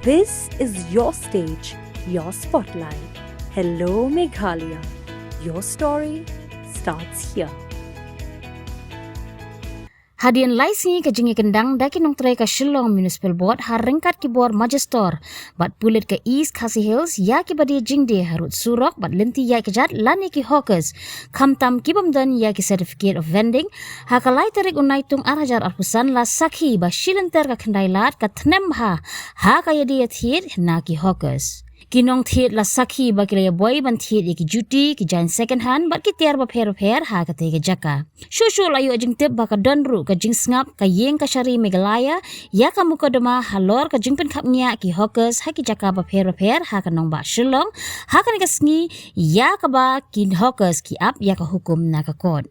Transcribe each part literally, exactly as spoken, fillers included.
This is your stage, your spotlight. Hello Meghalaya. Your story starts here. Hadien lai sngi ka jingïakynduh da ki nongtrei ka Shillong Municipal Board ha ryngkat ki bor Majestor bad pulit ka East Khasi Hills ïa ki ba die jingdie harud surok bad lynti ïaid kjat lane ki hawkers, khamtam ki bym don ïa ki certificate of vending, ha ka lai tarik u Naitung ar hajar arphew san la sakhi ba shi lynter ka khyndai lad ka tnem bha ha ka ïadie ïathied na ki hawkers. Ki nongthied la sakhi ba ki la ïaboi ban thied ïa ki juti, ki jaiñ second hand bad ki tiar bapher bapher ha katei ka jaka. Shuh shuh la ïoh jingtip ba ka don ruh ka jingsngap ka ïing kashari Meghalaya ïa ka mukotduma halor ka jingpynkhapngiah ki hawkers ha ki jaka bapher bapher ha ka nongbah Shillong ha kane ka sngi, ïa kaba ki hawkers ki ap ïa ka hukum na ka kot.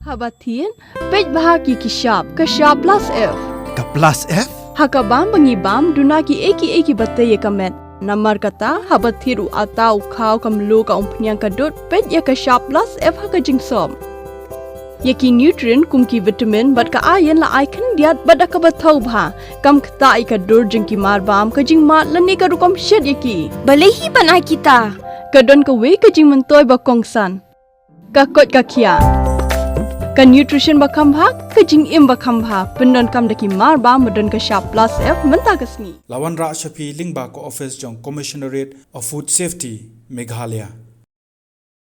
Haba thied, peit bha ki ki shap, ka shap plus F. Ka plus F? Ha ka bam ba ngi bam, duna ki ei ki ei ki ba tei ïa ka met. Namar kata, haba thied u ata, u khaw, ka mluh, ka umphniang, ka dud, peit ïa ka shap plus F ha ka jingsop. Ïa ki nutrient kum ki vitamin bad ka iron la ai khyndiat bad da kaba thaw bha. Kam ktah ïa ka dur jong ki marbam, ka jingmad lane ka rukom shet ïa ki. Balei hi ban ai kita? Ka don kawei ka jingmyntoi ba kongsan. Ka koit ka khiah. Ka nutrition ba kham bha, ka jingim ba kham bha. Pyndonkam da ki marbam ba don ka shap plus F mynta ka sngi. La wanrah sha phi lyngba ka office jong Commissionerate of Food Safety, Meghalaya.